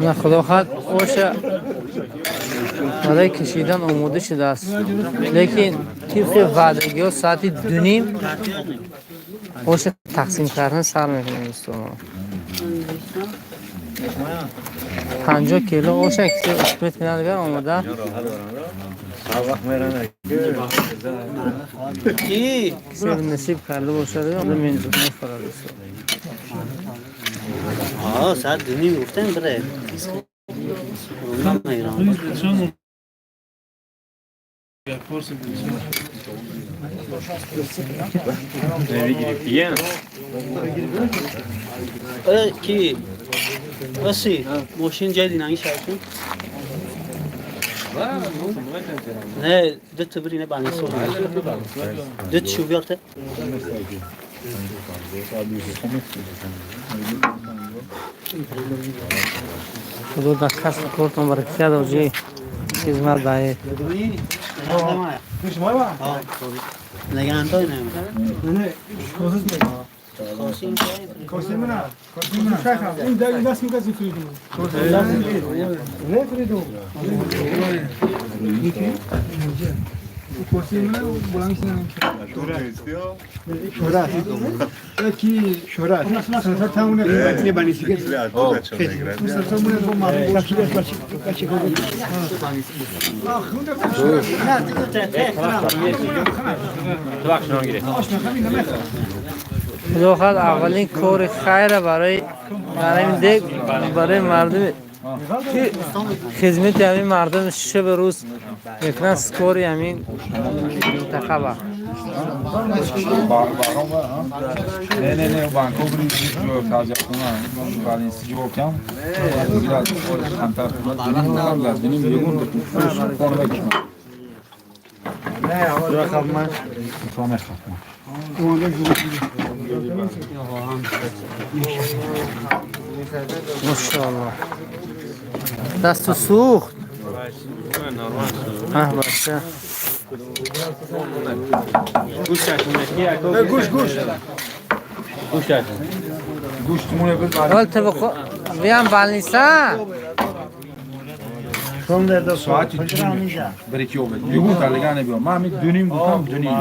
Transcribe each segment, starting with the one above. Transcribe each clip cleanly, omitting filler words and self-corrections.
На худо хоҳад оша барои кашидан омода шудааст, лекин тибқи ваъдагиҳо соати 2:30 оша тақсим кардан сар мекунем, дӯстон. 50 кило оша кисе успеть кунад, агар омода. Кисе насиб карда бошад, мехӯрад, дӯстон. Соат 2:30 гуфтем, бире. Меирам. Ки? Оси, мошин ҷай динанги шавшун? Не, ду та бири не банисо. Ду та шу биёрте. Худо дар касбу кортон баракат оҷи хизмат баед. Негантой не. این دست میگه فریدون. نه فریدون. کرسی من بلند شدن. شهرت. کی شهرت. سر تمونه نه بانی سیگه. سر تمونه با معلوم بچه بچه بچه. نه دیگه ته Худо хоҳад аввалин кори хайра барои ин дег, барои мардуме ки хизмати ҳамин мардум шабу рӯз мекунанд, скори ҳамин минтақа ба. Не, не, не, банко бри тазиятона балинси ҷавоб кам. Дигар камтар диним бегун хона мекушам. Не, мехоҳам. Мошоалло. Дасту сӯхт. Аҳ, бача. گوش گوش. Гӯштмоне бид. Аввал табақо биям балниса. Соати 2:30 бари ки обед. Бегун талига не биё. Ман ҳамин 2:30 гуфтам, 2:30.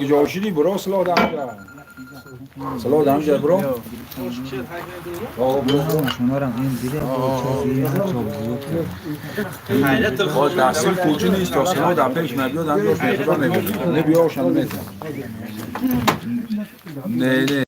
Ҷошиди буро силоҳ дамҷа. Силоҳ дамҷа буро. Таҳсил кӯчи нест, то силоҳ дар пеш набиёд, ҳамҷош мехӯра мебиёд. Не биёшам метам. Не, не.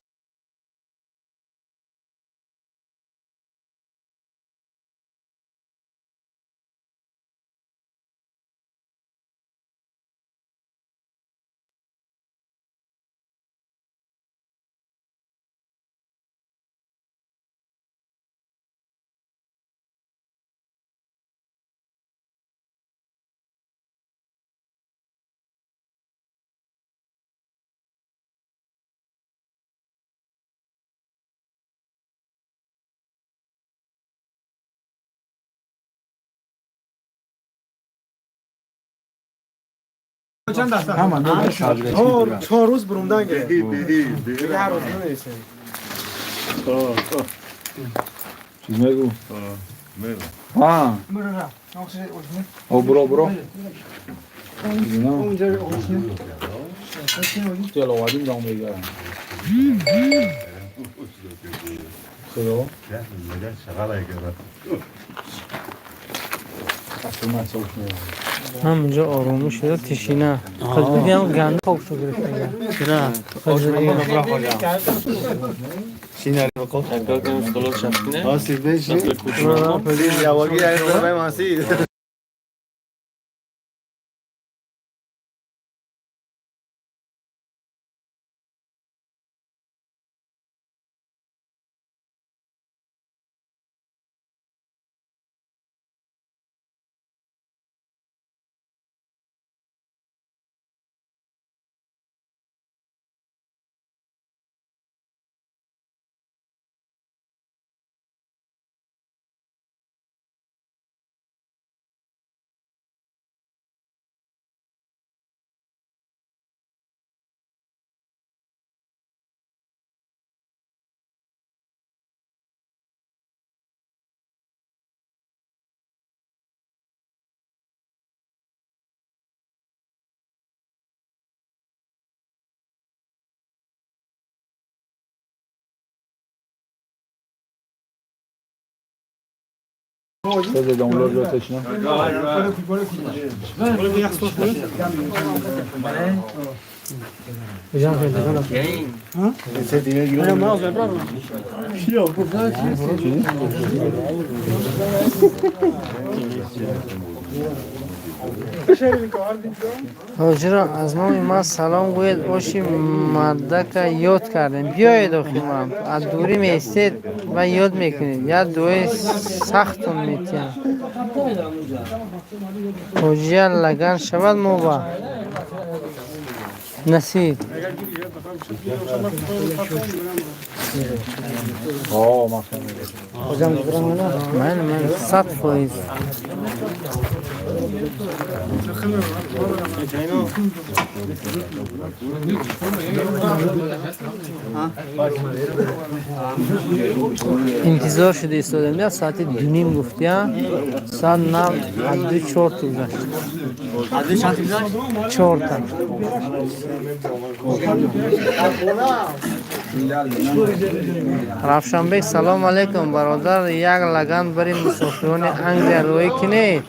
چند دست ҳама 4 روز برومدن گرفت. دیگه هر روز نمی‌رسه. чиз мегӯ. Ҳа. О, буро, буро. اونجا Теловадим дам мегарам. Худо. Автомат сош мегарам. Ҳаминҷо оромӣ шуда, тишина. Қизбидиам ганда хоб шуд гирифтага. Чира? بذار دانلود رو تشنه. ҳоҷиро аз номи ман салом гӯед. Оши мардака ёд кардем. Биёед охи ман аз дурӣ меистед ва ёд мекунед. Як дуои сахтон метиҳам. Ҳоҷия лаган шавад мо ба насиб. Майли, майли, 100%. Интизор шуда истодем. Я соати 2:30 гуфтия, соат нав аз ду чорта гузашт. Чорта. Равшанбек, салом алейкум, бародар. Як лаган бари мусофирони Англия рӯӣ кинед.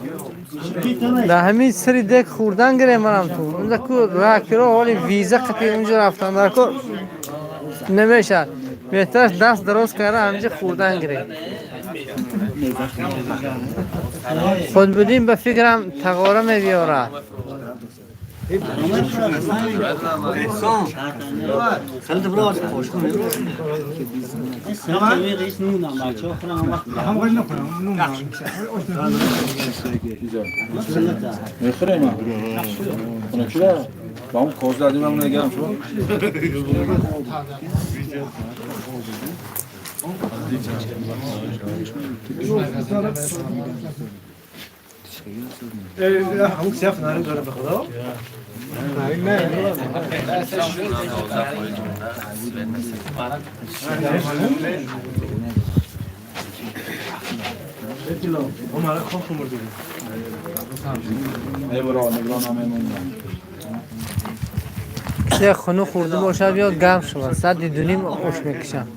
Дар ҳамин сари дек хӯрдан гирем манам ту. Унҷа ку ракиро ҳоли виза қати унҷа рафтан дар кор намешавад. Беҳтараш даст дароз карда ҳаминҷа хӯрдан гирем. Худбудин ба фикрам тағора мебиёрад. میخوریم خونه چرا؟ با اون کاز دادیم هم نگم شما. Кисе хунук хӯрда бошад, биёд гарм шавад. Соати 2:30 ош мекушам.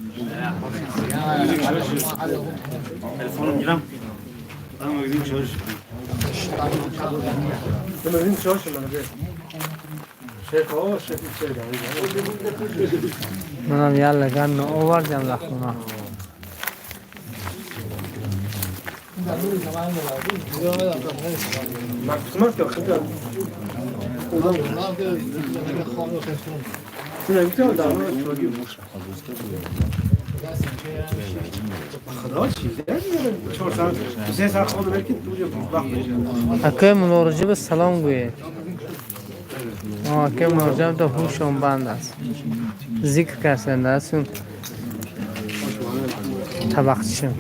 Манам як лаган наовардам дар хона. Акои Муллораҷаб салом гӯед. Акои Муллораҷаб то ҳушон банд аст. Зикр карданд асун табақчишим.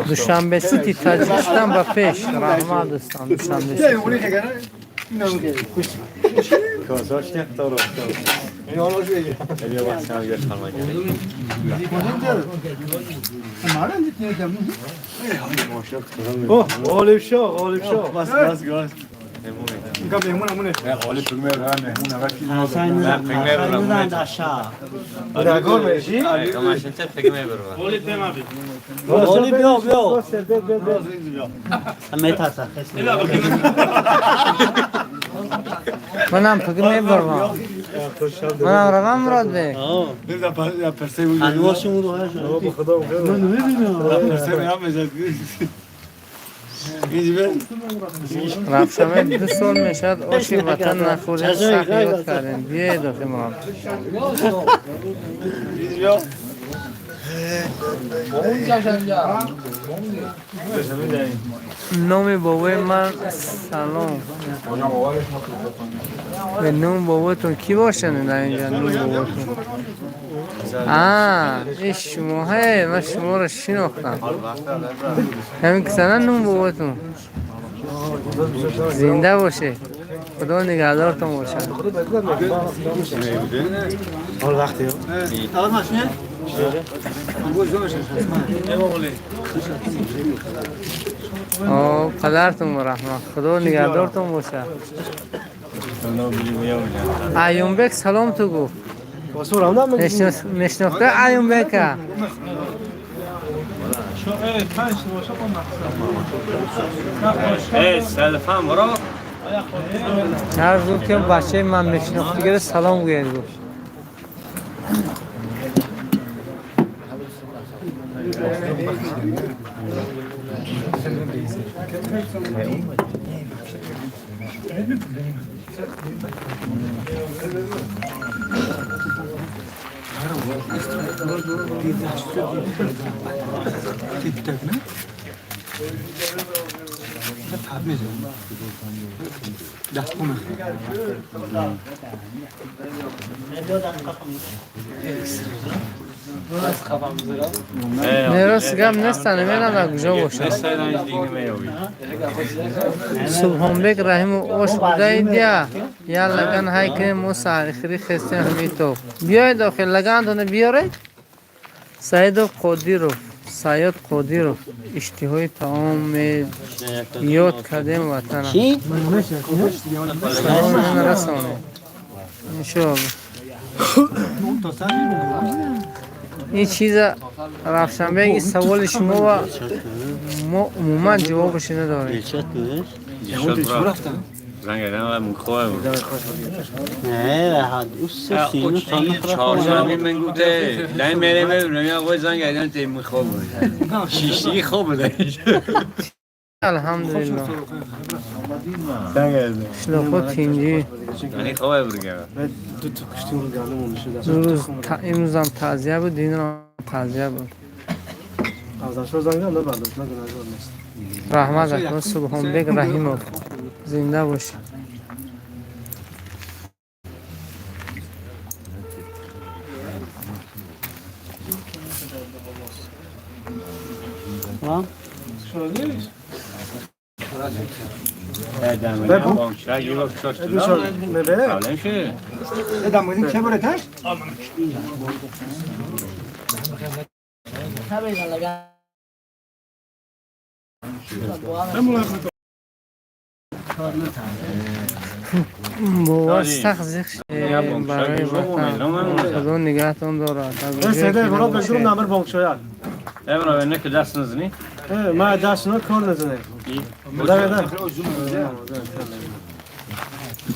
Душанбе Сити Таҷикистон ба пеш. Раҳмат дӯстон, Душанбе Сити. منم فکر میبرم منم روم مراد بی رفتم 2 سال میشد آشی وطن نخوریم سخت یاد کردیم بیاید داخل مراد نام بابای من سلام به نام باباتون کی باشن در اینجا نام باباتون این شما های من شما رو شناختم همین که سنن نام باباتون زنده باشه خدا نگهدارتون باشه پدرتون رحمت خدا نگهدارتون باشه ایومبک سلام تو گفت میشناخته ایومبک هر زود که بچه من میشناخته گره سلام گوید گفت نه گم نیستن نمیدونم در کجا باشن سبحان بک رحیم و آش بوده دیا یا لگن های که ما سرخری خستیم همی تو بیاید داخل لگن تونه بیارید سعید قدیروف سید قدیروف اشتهای طعام یاد کردیم وطنم سلام رسانه انشاءالله این چیز رفشنبه این سوال شما و ما عموما جوابش نداریم. الحمدلله شلوخو تینجی روز امروز هم تعزیه بود دین هم تعزیه بود رحمت اکبر سبحان بگ رحیمов زنده باشی بابا سخت زیخ برای وطن خدا نگهتون دارد. ما دست کار نزنه.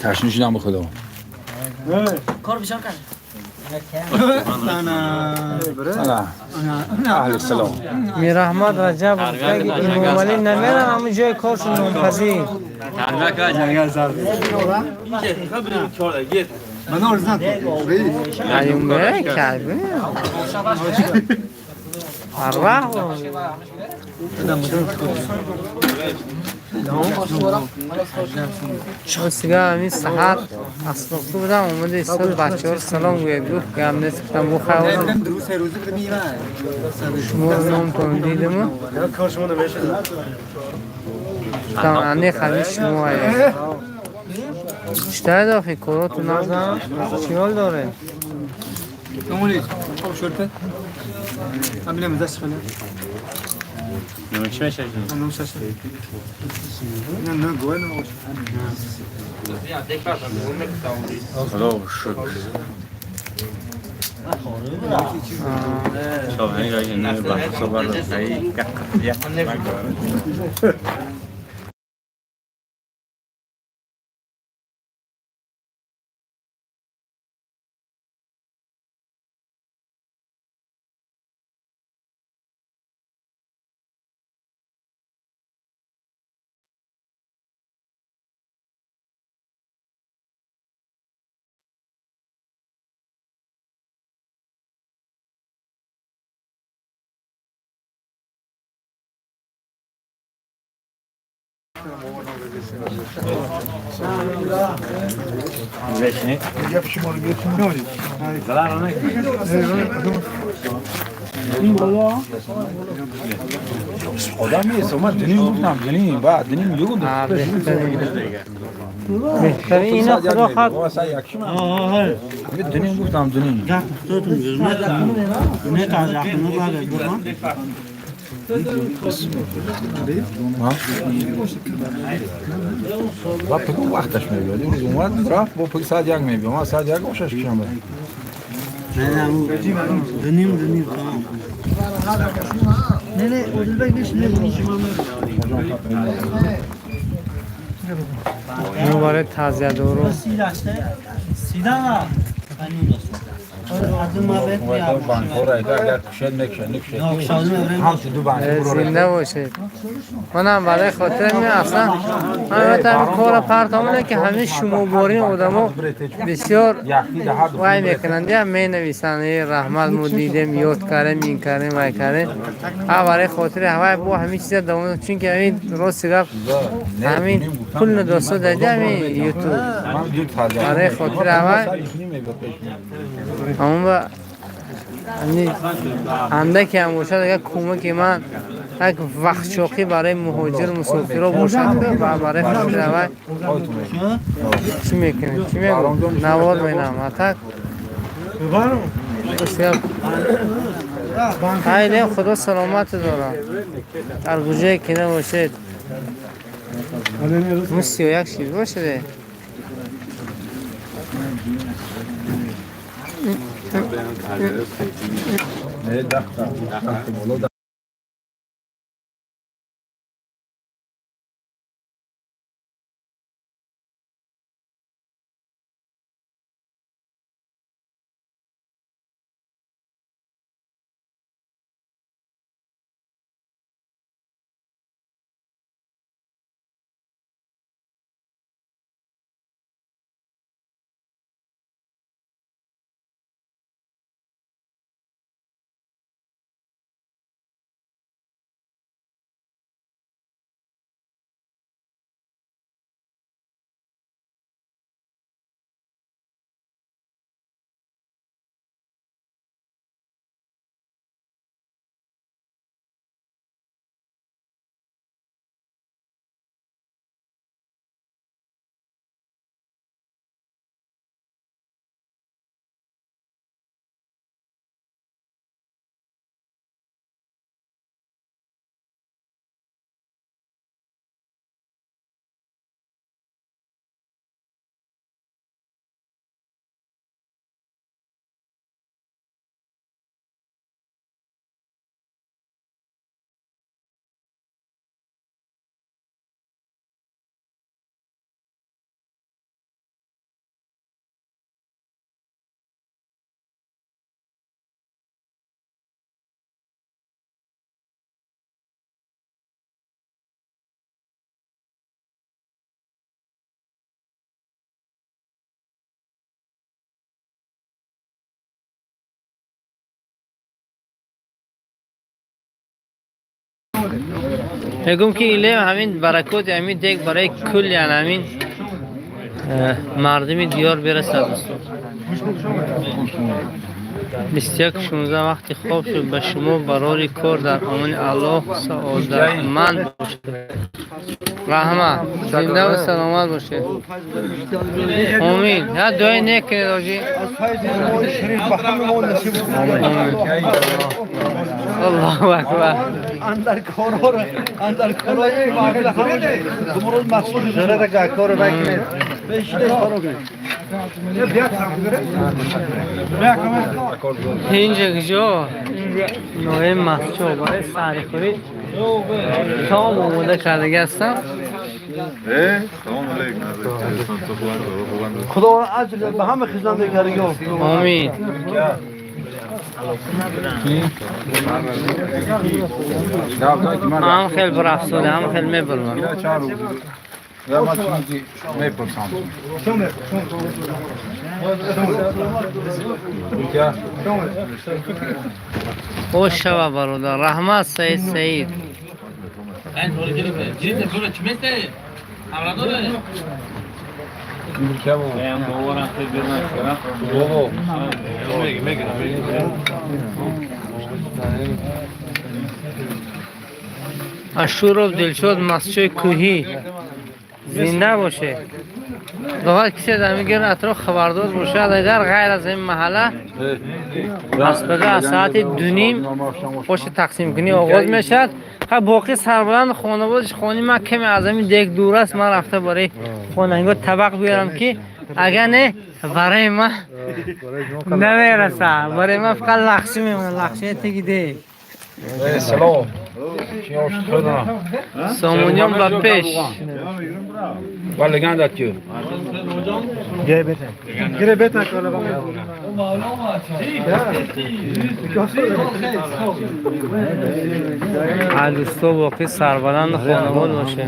تشنه شدم به خدا. کار بسیار کرد. اهل السلام. میرحمت رجب امام علی نمیرم همون جای کارشون نونپزی. ایوم کرد. ارواح سیگار همین سحر اصلاخته بودم اومده ایستاد بچه ها رو سلام گوید گفت گم نیست گفتم بو خواهد شما رو نام کنم دیدم گفتم انه خبیر شما هست چطور داخی کاراتو نزن چی حال داره؟ نه نه گوه خدا شکر. آدم نیست من دنیم گفتم دنیم بعد دنیم یگو بهترین اینا خدا خواهد دنیم گفتم دنیم و پگو وقتش میبیاد روز اومد رفت با پگو ساعت 1 میبیاد من ساعت 1 و 6 کشم. دنیم دنیم تمام. نه نه اودلبک نیست نه مبارک تعزیه دورو سیدا زنده باشید. منم برای خاطر می اصلا من تا کار پرتامونه که همه شما بارین آدمو بسیار وای میکنند یا می نویسند رحمت مو دیدیم یاد کردیم این کردیم وای کردیم. برای خاطر هوای با همه چیز دوام چون که همین راست گفت همین کل دوستا دیده همین یوتیوب برای خاطر هوای اما اندکی هم باشد اگر کمک من یک وقت چاقی برای مهاجر مسافرها باشد و برای خاطر اول چی میکنیم چی میگم نوار بینم حتی خیلی خدا سلامت دارم در گوشه که نباشد 31 شید باشه. میگم که ایله همین برکات همین دیگ برای کل یعنی همین مردمی دیار برسد. 21:16 вақти хоб шуд. Ба шумо барори кор, дар амони Аллоҳ, саодатманд бошед. Раҳмат, зиндаву саломат бошед. Омин. Я дуои нек кунед, оҷӣ. Шариф ба ҳама мо насиб. Аллоҳу акбар. Андар корора, андар корора думроз мақсуд зарара кор бакунед. Инҷа куҷо? Ноҳияи Мастчоҳ барои саҳрихӯрӣ таом омода кардагӣ ҳастам. Худо аҷр ба ҳама хизмат кардагӣ. Омин. Ҳам хел бирафсода, ҳам хел мебурмам. Мепурсам. Хуш шава, бародар. Раҳмат, Саид Саид. Ашуров Дилшод, Мастчои кӯҳӣ, зинда боше. Лоғат кисе дар мигир атроф хабардор бошад, агар ғайр аз ин маҳалла, аз пага аз соати 2:30 оши тақсимкунӣ оғоз мешавад. Ха, боқӣ сарбаланд хонаводаш. Хони ман каме аз ҳамин дег дур аст. Ман рафта барои хонангиҳо табақ биёрам, ки агар не, барои ман намерасад. Барои ман фақат лахшӣ мемонад, лахшии теги дег. Салом. Сомониён ба пеш. Вале гандат ки. Гире бета кала. Алусто, боқӣ сарбаланд хонавод боше.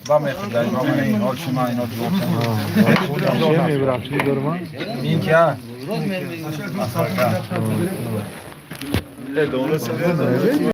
Ба мехӯрд, ба ман ин ҳол шума ино ин ки.